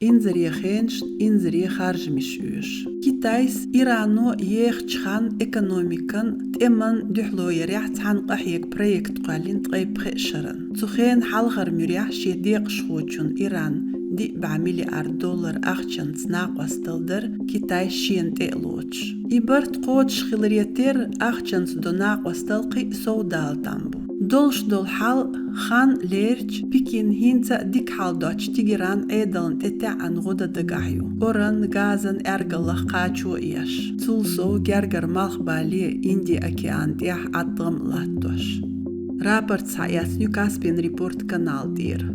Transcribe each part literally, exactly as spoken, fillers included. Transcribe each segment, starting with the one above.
инзаре хенашна инзаре харжамаш оьшу. Китайс Ирано ехача хана экономикан тӀеман дуьхьало ярехь цхьана къахьега проект кхоьллина ткъе пхи шеран. Цу хенан хьалхара муьрехь шен декъашхочун Иран диъ бӀаь миллиард доллар ахчанца накъостал дар Китай шена тӀе а лоцуш. И барт кхочуш хиларе терра, ахчанца до накъостал кхин а сов дала там бу. Долуш долу хьал, хан лерча, Пекин хӀинца а дика хьал доцчу Тегеран Ӏедална тӀе таьӀан гӀо дан дагахь ю, оран, газан аьргаллах кхачо а еш. Цул сов гергара малхбале Инди океан тӀехь Ӏаткъам а латтош. Рапорт схьаэцна ю Каспиан Репорт канал тӀера.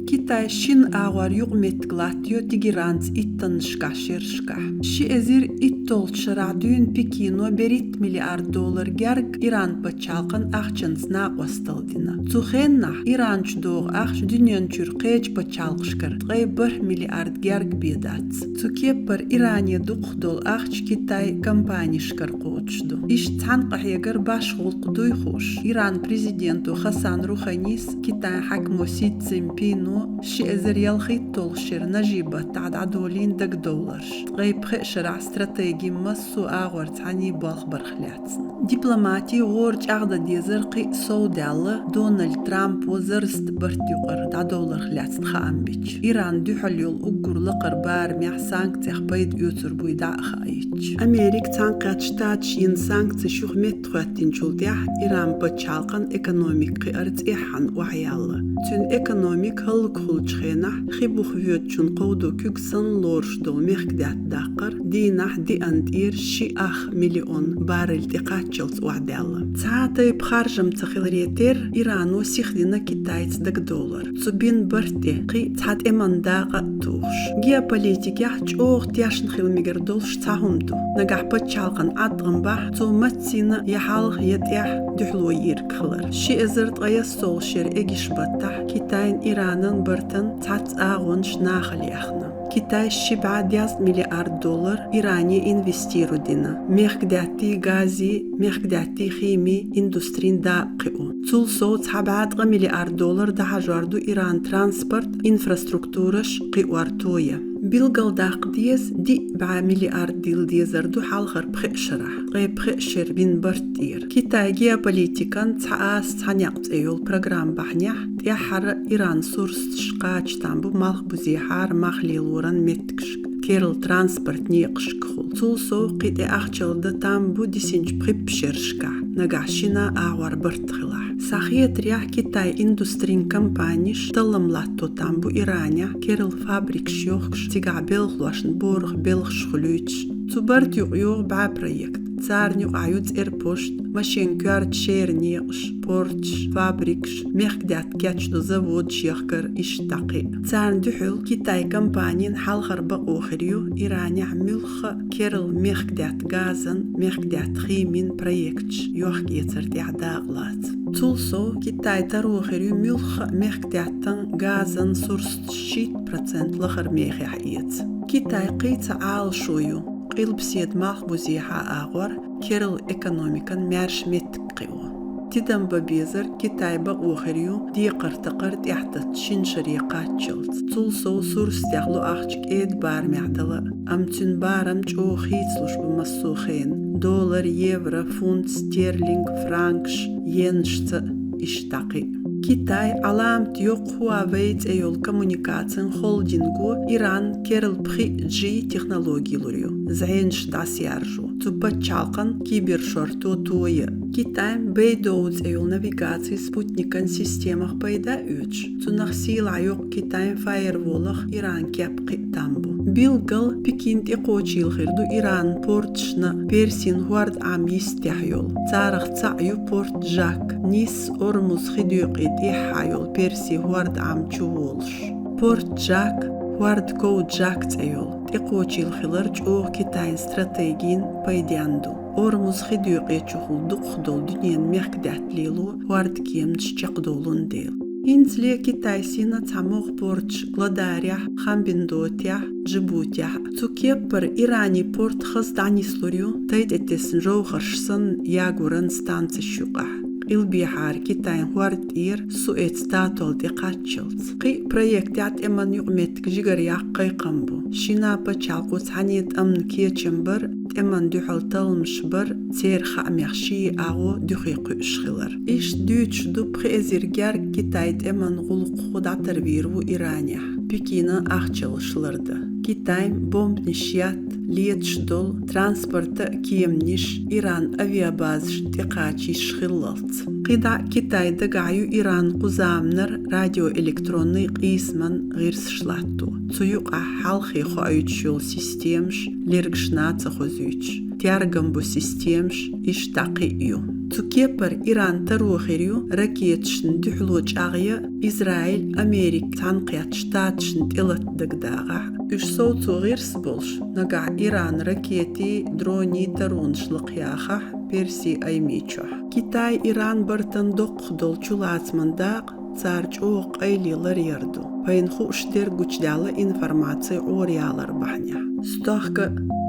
Китай шина агӀор юкъаметтиг латтайо Тегеранца иттаннашкахь шерашкахь. Ши эзар итталгӀачу шарахь дуьйна Пекино берхӀитта миллиард доллар герга Иран пачхьалкхан ахчанца накъостал дина. Цу хеннахь Иран чу догӀу ахча дуьнен чуьра кхечу пачхьалкхашкара ткъе бархӀ миллиард герга бен дац. Цу кеппара Иране дукхах долу ахча Китай компанешкара кхочуш ду. Иштта цхьана къахьегара башха гӀуллакх дуй хууш, Иран президенто Хасан Руханис Китайн хьаькамо Си Цзиньпино ши эзар ялхитталгӀа шеран нажи баттахь дӀадолийна дагадовларш. Ткъе пхи шарахь стратеги массо а агӀор цхьаьний болх барх лаьцна. Дипломати гӀора чӀагӀдан дезар кхин а сов даьлла, Дональд Трампо заррастан барт юкъара дӀадовларх лаьцна хаам бича. Иран дуьхьал йолу уггар лакхара барамехь санкцех пайда оьцур буй дӀа а хаийта. Америка Цхьаьнакхеттачу Штаташа йина санкцеш юха меттахӀоьттинчул тӀаьхьа Иран пачхьалкхан экономика кхиар цӀеххьана охьаялла. Цуьнан экономика хӀаллакьхуьлучу хенахь хи буха воьдучун кховдо куьг санна лоруш долу мехкдаьтта даккхар дийнахь диъан тӀера ши ах миллион баррель тӀекхаччалц охьадаьлла. Цхьа а тайпа харжам ца хиларе терра, Ирано сихдина Китайца дагадовлар. Цу бина барт тӀе кхин а цхьа тӀеман дакъа а тухуш. Геополитикехь чӀогӀа тешна хила мегар долуш цхьа хӀума ду. Нагахь пачхьалкхан Ӏаткъам бахь, цо маццийна я хьалха, я тӀехь дуьхьало йийриг хилар. Ши эзар ткъаяссолгӀа шеран эгиш баттахь Китайн Иранан бартан цхьацца агӀонаш нахала яьхна. Китай ши бӀе дезткъа миллиард доллар Иране инвестиро дина. Мехкдаьттий, газий, мехкдаьттий химий индустрин дакъа кхио. Цул сов цхьа бӀе ткъа миллиард доллар дӀахьажор ду Иран транспорт инфраструктураш кхиор тоя. Билгалдаккха деза, диъ бӀе миллиард дилла дезар ду хьалхара пхи шарахь, ткъе пхи шеран бина барт тӀера. Китай геополитикан «Цхьа аса, цхьа некъ» цӀе йолу программа бахьанехь тӀаьххьара Иран сурсаташ кхача там бу малхбузехьара мах лелоран меттигашка, керла транспорт некъашкахула. Цул сов кхин тӀе ахчалла дан там бу дисинчу пхи шерашкахь, нагахь шина агӀор барт хилахь. Схьахетарехь, Китай индустрин компанеш таллам латто там бу Иранехь, керла фабрикаш йохкуш, цигахь белхалошна борах белхаш хуьлуьйтуш. Цу барта юкъа йогӀу бӀе проект. Царна юкъахь ю цӀерпошт, машен коьрта шеран некъаш, порташ, фабрикаш, мехкдаьтта кечдо заводаш яхкар, иштта дӀа кхин а. Царна дуьхьал Китай компанин хьалхара бакъо хир ю Иранехь муьлхха а керла мехкдаьтта газан, мехкдаьтта химин проекташ йохка-эцар тӀехь дакъа лаца. Цул сов Китай таро хир ю муьлхха а мехкдаьттан газан сурсаташ шийтта процент лахара мехехь эца. Китай кхин а цхьа Ӏалашо ю къилбаседа малхбузехьа агӀор керла экономикан маьрша меттиг кхио. Тидам бан безар, Китай бакъо хир ю декхар-такхар тӀаьхьататта шина шаре кхаччалц. Цул сов сурсатех ло ахча кӀеда барамехь дала а, амма цуьнан барам чӀогӀа хийцалуш бу массо а хенахь: доллар, евро, фунт стерлинг, франкаш, йенашца а, иштта дӀа кхин а. Китай Ӏаламат йоккху Huawei цӀе йолу коммуникацин холдинго Иран керла пхи G технологи лур ю, зӀенаш дӀасаяржо, цу пачхьалкхан кибершорто тоя а. Китайн Beidou цӀе йолу навигацин спутникан системах пайда а оьцуш, цунах сийлахь йоккху Китайн фаерволах Иран кеп кхин а там бу. Билггал, Пекин тӀекхочийла хир ду Иран порташна Персин хӀордан Ӏам йистехь йолу. Царах цхьаъ ю порт Джак, Нисс-Ормуз хи доькъе тӀехьа йолу Персин хӀордан Ӏам чу волуш. Порт Джак, хӀордан ков Джак цӀе йолу, тӀекхочийла хилар чӀогӀа Китайн стратегин пайденна ду. Ормуз хи доькъе чухула дукхах долу дуьненан мехкдаьтта лело хӀордан кеманаш чекхдовлун дела. ХӀинцале Китайс йина цхьа могӀа порташ Гладайрехь, Хамбиндотехь, Джибутехь. Цу кеппара Ирани порт хаза дӀанислур ю тайтӀетесна жовхӀарш санна ягоран станцеш юкъахь. къилбехьара Китайн хӀорда тӀера Суэц татол тӀекхаччалца. Кхин а проектехь тӀеман юкъаметтиг жигаръяккха кхайкхам бу. Шина пачхьалкхо цхьанне тӀамна кечам бар, тӀеман дуьхьал талламаш бар, церан хаамех ши агӀо дуьхе кхуьуш хилар. Иштта дуьйцуш ду, пхи эзар герга Китайн тӀеман гӀулакхо дӀатарвийр ву Иранехь, Пекинан ахчаллаш лардан. Китайн бомбанаш етта, леташ долу транспортан а кеманаш Иран авиабазашна тӀекхача йиш хиллалц. КхидӀа Китай дагахь ю Иран кху заманара радиоэлектронни къийсаман гӀирсаш латто. Цу юкъахь хьалхе хоуьйтуш йолу системаш, лергаш нахе ца хозуьйтуш, тергам бу системаш, иштта кхин а ю. Цу кепара Иран таро хир ю ракеташна дуьхьало чӀагӀъян Израиль, Америка Цхьаьнакхеттачу Штаташна тӀелатта дагадагӀахь. Уьш совцо гӀирс болуш, нагахь Иран ракетий, дроний таронаш лакхаяхахь Персин аймичохь. Китай, Иран бартан доккхах долу чулацаман дакъа цара чӀогӀа къайле ларъяр ду. Вайна хууш дерг гучудаьлла информаци Ӏоръялар бахьанехь. Стохка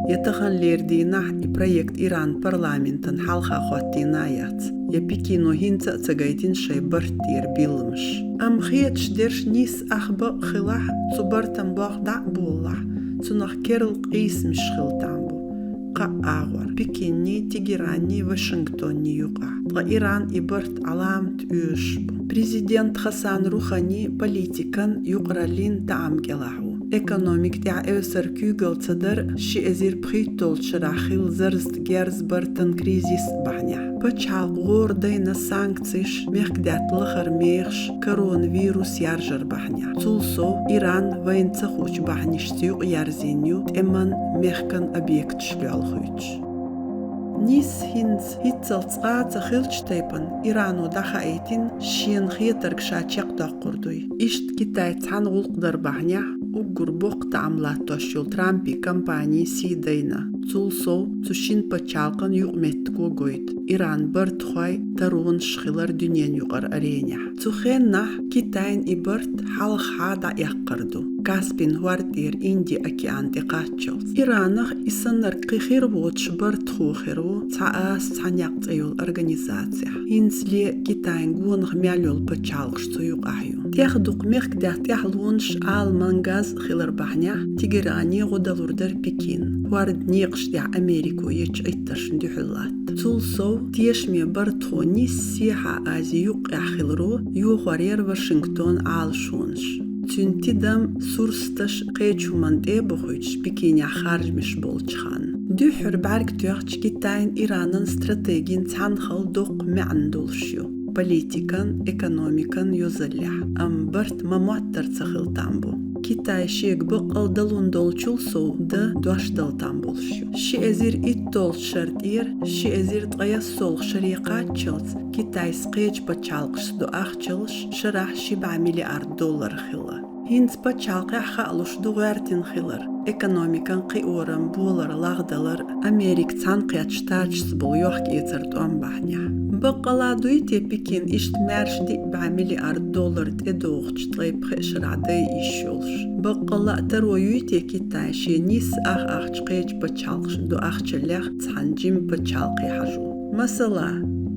я таханлера дийнахь и проект Иран парламентан хьалха хӀоттийна яц, я Пекино хӀинца а ца гайтина шайн барт тӀера билламаш. Амма хеташ дерш нийса ах бакъ хилахь, цу бартан болх дӀа а болалахь, цунах керла къийсамаш хила там бу. Кхаа агӀор: Пекинний, Тегеранний, Вашингтонний юкъахь. Ткъа Иран и барт Ӏаламат оьшуш бу. Президент Хасан Рухани политикан, юкъараллин таӀам кӀелахь ву. Экономика тӀехь эвсар куьйгалла ца дар ши эзар пхийтталгӀачу шарахь хилла зарзта герз бартан кризис бахьанехь. Пачхьалкх гӀора дайна санкцеш, мехкдаьтта лахара мехаш, коронавирус яржар бахьанехь. Цул сов, Иран вайна ца хуучу бахьанашца юкъаерзийна ю, тӀеман, мехкан объекташ лоьлхуьйтуш. Нийса хӀинца хӀинццалц цкъа а ца хиллачу тайпана Ирано дӀахаийтина, шена хетарг ша чекхдоккхур дуй. Иштта Китай цхьаьна гӀуллакх дар бахьанехь уггар боккха таӀам латтош йолу Трампан кампани сий дайна. Цул сов, цу шина пачхьалкхан юкъаметтиго гойту Иран бартахой, таронаш хилар дуьненан юкъара аренехь. Цу хеннахь Китайн и барт хьалхахьа дӀаэккхар ду, Каспин хӀорда тӀера Инди океан тӀекхаччалц. Иранах и саннарг кхин хир воцуш бартахо хир ву Цхьа аса, цхьа некъ цӀе йолу организацехь. ХӀинцале Китайн гонах мел йолу пачхьалкхаш цу юкъахь ю. ТӀехдукха мехкдаьтта тӀаьхьалонаш, ала мангаз хилар бахьанехь, Тегеране гӀо далур дара Пекин, хӀордан некъаш тӀехь Америко ечу Ӏиттаршна дуьхьал латта. Цул сов, тешаме бартахо нийса Сехьа Ази юккъехь хиларо йохор яра Вашингтонан Ӏалашонаш. Цуьнан тидам, сурсаташ кхечу хӀуманна тӀе а бохуьйтуш, Пекинехь харжамаш болчу ханна. Дуьххьара бӀаьрг тоьхча, Китайн, Иранан стратегин цхьаьнахалла доккха маьӀна долуш ю политикан, экономикан йозаллехь, амма барт ма-моттара ца хила там бу. Китай шега баккъал далун долчул сов дан дош дала там болуш ю. Ши эзар иттолгӀачу шар тӀера ши эзар ткъаяссолгӀа шаре кхаччалц Китайс кхечу пачхьалкхашца до ахчаллаш шарахь ши бӀе миллиард доллар хилла. ХӀинца пачхьалкхехь хаалуш ду гӀоьртина хилар, экономикан кхиоран болар лагӀдалар, Америка Цхьаьнакхеттачу Штаташца болу йохк-эцар тӀом бахьанехь. Баккъала дуй те Пекин иштта маьрша диъ бӀе миллиард доллар тӀедогӀучу ткъе пхи шарахь дайа йиш йолуш? Баккъала таро юй те Китай шен нийса ах ахча кхечу пачхьалкхашна до ахчаллех цхьана жимма пачхьалкхе хьажо? Масала,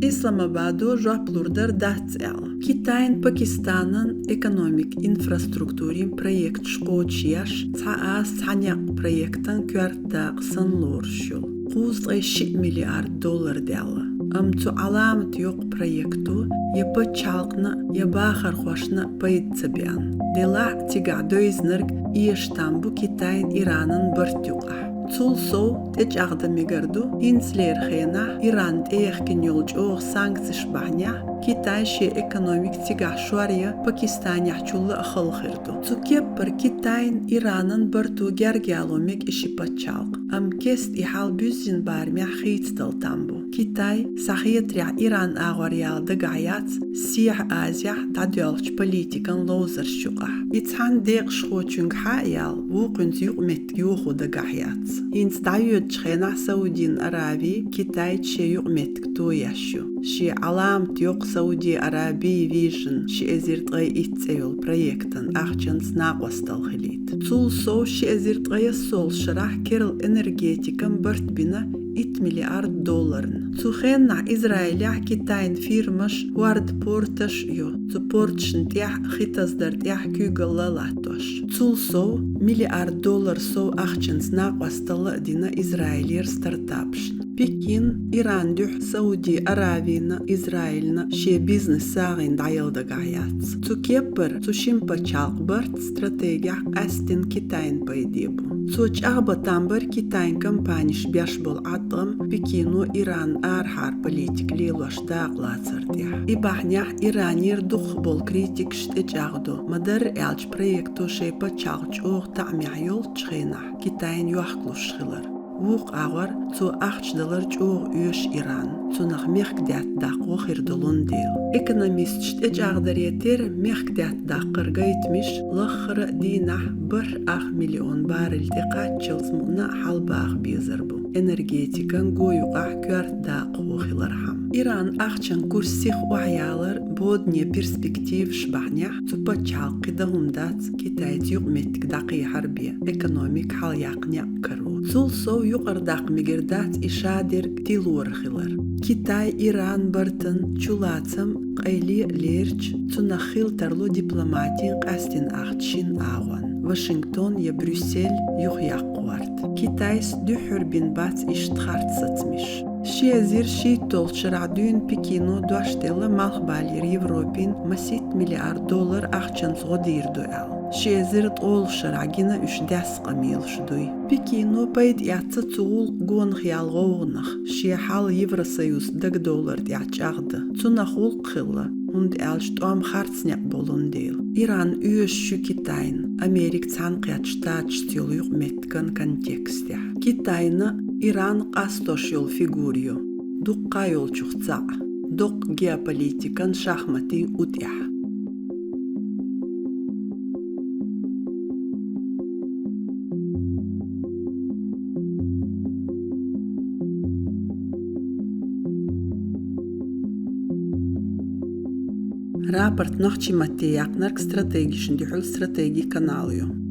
Исламабадо жоп лур дара дац аьлла. Китайн, Пакистанан экономикан инфраструктурин проекташ кхочушъеш, Цхьа аса, цхьа некъ проектан коьрта дакъа санна лоруш йолу, кхузткъе шиъ миллиард доллар даьлла. Амма цу Ӏаламат йоккху проекто я пачхьалкхна, я бахархошна пайда ца беана. Делахь а цигахь девзинарг эша там бу Китайн, Иранан барт юкъахь. Цул сов, тӀечӀагӀдан мегар ду, хӀинцалера хенахь Иран тӀеяхкина йолу чӀогӀа санкцеш бахьанехь Китай шен экономика цигахь шоръян Пакистанехьчулла а халахир ду. Цу кеппара Китайн, Иранан барто герга яло мега и ши пачхьалкх, амма кеста и хьал буьззина барамехь хийцадала там бу. Китай, схьахетарехь, Иран агӀор яла дагахь яц Сехьа Азехь дӀадоьлхучу политикан ловзарш юкъахь. И цхьана декъашхочуьнга хьа а яла, вукхуьнца юкъаметтиг йохо дагахь яц. ХӀинца дӀайоьдучу хенахь Саудин Аравия Китайца шен юкъаметтиг тоеш ю. Шен Ӏаламат йоккху Сауди Аравия Вижн ши эзар ткъе итт цӀе йолу проектан ахчанца накъосталла хилийта. Цул сов, ши эзар ткъаяссолгӀачу шарахь керла энергетикан барт бина итт миллиард долларна. Цу хеннахь Израилехь Китайн фирмаш хӀорда порташ а ю, цу порташна тӀехь хи тасадар тӀехь куьйгалла латтош. Цул сов, миллиард доллар сов ахчанца накъосталла а дина Израилера стартапашна. Пекин Иран дуьхьа Сауди Аравийна, Израильна шен бизнес сагӀина дӀаяла дагахь яц. Цу кеппара цу шина пачхьалкхан барт стратегехь къаьсттина Китайна пайде бу. Цо чӀагӀбан там бара Китайн компанеш беш болу Ӏаткъам Пекино Иран арахьара политика лелош дакъалацар тӀехь. И бахьанехь Иранера дукхахболу критикаш тӀечӀагӀдо, ма-дарра аьлча проекто шайн пачхьалкх чӀогӀа таӀамехь йолчу хенахь Китайн йохкалуш хилар. Вукху агӀор цо ахча далар чӀогӀа оьшу Иран, цунах мехкадаьтта даккхо хир долун дела. Экономисташ тӀечӀагӀдаре терра, мехкадаьтта даккхар гайтамаш лаххара а дийнахь бархӀ ах миллион баррель тӀекхаччалц мукъана а хьалабаха безар бу, энергетикан го юкъахь коьрта даккхо хилархьама. Иран ахчан курс сиха охьаялар бодане перспективаш бахьанехь цу пачхьалкх кхин дан хӀума дац Китайца юкъаметтиг дӀакхехьар бен, экономика хьалаяккха некъ каро. Цул сов юкъара даккха мегар дац и шадерг тилора хилар. Китай-Иран бартан чулацам къайле а лерча, цунах хила тарло дипломатин къаьсттина ахча шина агӀонна, Вашингтон я Брюссель юхаяккха гӀорта. Китайс дуьххьара бина бац иштта харц сацамаш. Ши эзар шийтталгӀачу шарахь дуьйна Пекино дош делла Малхбалера Европин масийтта миллиард доллар ахчанца гӀо дийр ду аьлла. Ши эзар ткъолгӀачу шарахь гина уьш даьсса къамелаш дуй. Пекино пайда эцна цу гӀуллакхан гонах яьлла гӀовгӀанах, шен хьал Евросоюзца дагадовлар тӀехь чӀагӀдан. Цунах гӀуллакх хилла, хӀунда аьлча тӀом харц некъ болун дела. Иран оьшуш ю Китайна, Америка Цхьаьнакхеттачу Штаташца йолу юкъаметтиган контекстехь. Китайна Иран къастош йолу фигура ю, дуккха а йолчух цхьаъ, доккха геополитикан шахматийн утӀехь. Рапорт нохчийн матте яьккхинарг стратегишна дуьхьал стратеги канал ю.